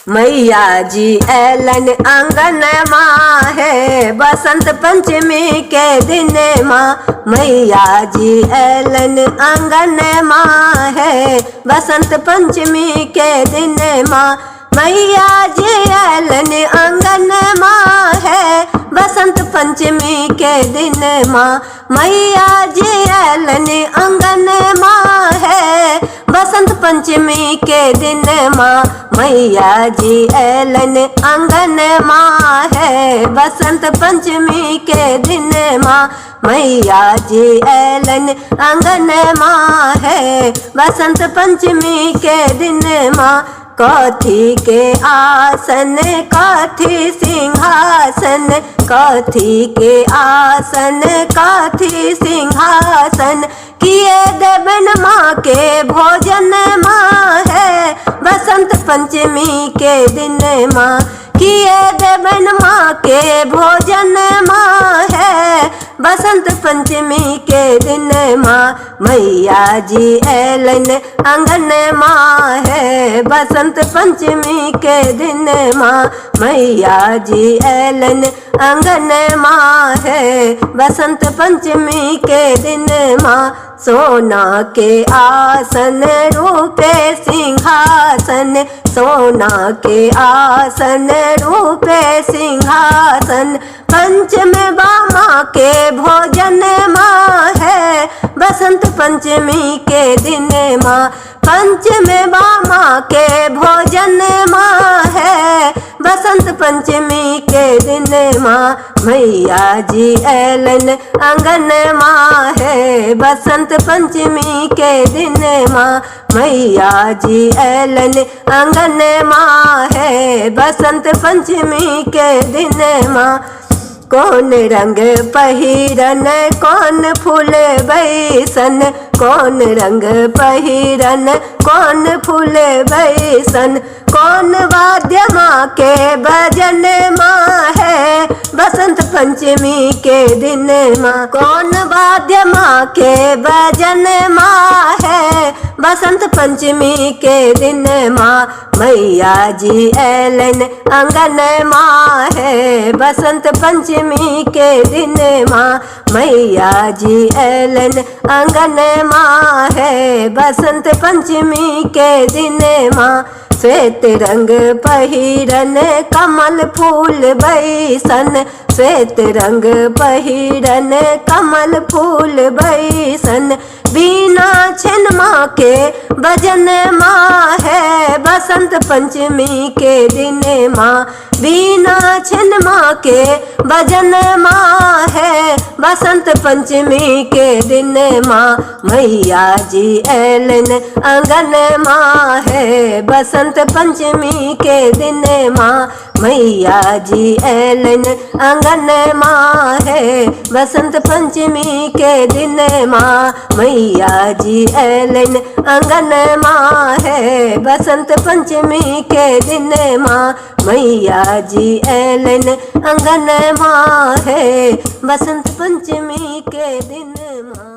मैया जी ऐलन आंगन माँ है, बसंत पंचमी के दिन माँ। मैया जी ऐलन आंगन माँ है, बसंत पंचमी के दिन माँ। मैया जी ऐलन आंगन माँ है, बसंत पंचमी के दिन माँ। मैया जी ऐलन आंगन माँ है, बसंत पंचमी के दिन माँ। मैया जी ऐलन आंगन माँ है, बसंत पंचमी के दिन माँ। मैया जी ऐलन आंगन माँ है, बसंत पंचमी के दिन माँ। कथी के आसन कथी सिंहासन, कथी के आसन कथी सिंहासन। किए देवन माँ के भोजन माँ है, बसंत पंचमी के दिन माँ। किए देवन माँ के भोजन माँ है, बसंत पंचमी के दिन माँ। मैया जी ऐलन आंगन माँ है, बसंत पंचमी के दिन माँ। मैया जी ऐलन आंगन माँ है, बसंत पंचमी के दिन माँ। सोना के आसन रूपे सिंहासन, सोना के आसन रूपे सिंहासन। पंचम बामा के भोजन माँ है, बसंत पंचमी के दिन माँ। पंचम बामा के भोजन माँ है, बसंत पंचमी के दिन माँ। मैया जी ऐलन आंगन माँ है, बसंत पंचमी के दिन माँ। मैया जी ऐलन आंगन माँ है, बसंत पंचमी के दिन माँ। कौन रंग पहिरन कौन फूल बैसन, कौन रंग पहिरन कौन फूल बैसन। कौन वाद्य माँ के भजन माँ है, बसंत पंचमी के दिन माँ। कौन वाद्य माँ के भजन माँ है, बसंत पंचमी के दिन माँ। मैया जी ऐलन आंगन माँ है, बसंत पंचमी के दिन माँ। मैया जी ऐलन आंगन माँ है, बसंत पंचमी के दिन माँ। श्वेत रंग पहिरन कमल फूल बैसन, श्वेत रंग पहिरन कमल फूल बैसन। बिना छिन माँ के भजन माँ है, बसंत पंचमी के दिन माँ। बिना छिन माँ के भजन माँ है, बसंत पंचमी के दिन माँ। मैया जी ऐलन आंगन माँ है, बसंत पंचमी के दिन माँ। मैया जी ऐलन आंगन माँ है, बसंत पंचमी के दिन माँ। मैया जी ऐलन आंगन माँ है, बसंत पंचमी के दिन माँ। मैया जी ऐलन आंगन माँ है, बसंत पंचमी के दिन माँ।